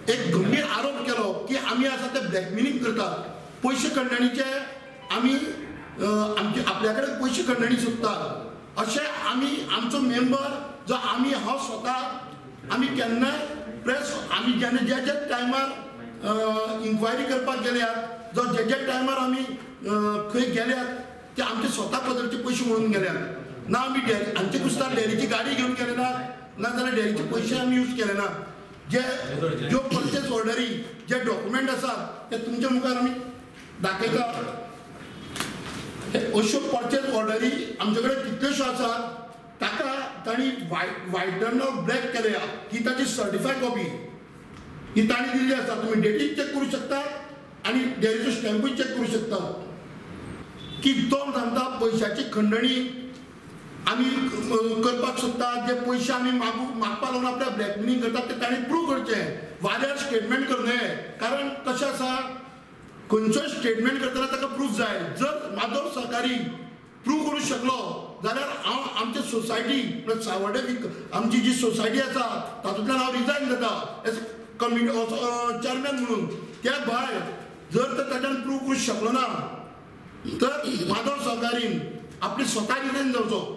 एक गंभीर आरोप केलो की आमी आसा ते ब्लॅकमेलिंग करतात, पयशे खंडणीचे आमी आमचे आपल्या कडेन पयशे खंडणी सोदतात अशें आमी आमचो मेंबर जो आमी हांव स्वता आमी केन्नाय प्रेस आमी जेन्ना ज्या ज्या टायमार इन्क्वायरी करपाक गेल्यात, जो ज्या ज्या टायमार आमी खंय गेल्यात ते आमचे स्वता पदरचे पयशे म्हणून गेल्यात. ना आमी डेरी आमचे कुस्तार डेरीची गाडी घेवन गेले ना, ना जाल्यार डेरीचे पयशे आमी यूज केले ना. जे ज्यो परचेस ऑर्डरी जे डॉक्युमेंट आसात ते तुमच्या मुखार आमी दाखयता. अश्यो परचेस ऑर्डरी आमचे कडेन कितल्योश्यो आसात, ताका तांणी व्हायटन ब्लॅक केल्या. ही ताची सर्टिफाय कॉपी ही तांणी दिल्ली आसा. तुमी डेटी चॅक करूं शकता आनी डेरीचो स्टॅम्पूय चॅक करूं शकता की तो सांगता पयशाची खंडणी आमी करपाक सोदता, जे पयशे आमी मागपाक लागून आपल्याक ब्लॅकमेलिंग करतात ते तांणी प्रूव करचें, वाऱ्यार स्टेटमेंट करूं नये. कारण कशें आसा, खंयचोय स्टेटमेंट करतना ताका प्रूफ जाय. जर माधव सहकारी प्रूव करूं शकलो जाल्यार हांव आमचे सोसायटी प्लस सावर्डे आमची जी सोसायटी आसा तातूंतल्यान हांव रिजायन जाता एज चॅरमॅन म्हणून. त्या भायर जर तर ताच्यान प्रूव करूं शकलो ना तर माधव सहकारीन आपली स्वता रिजायन जावचो.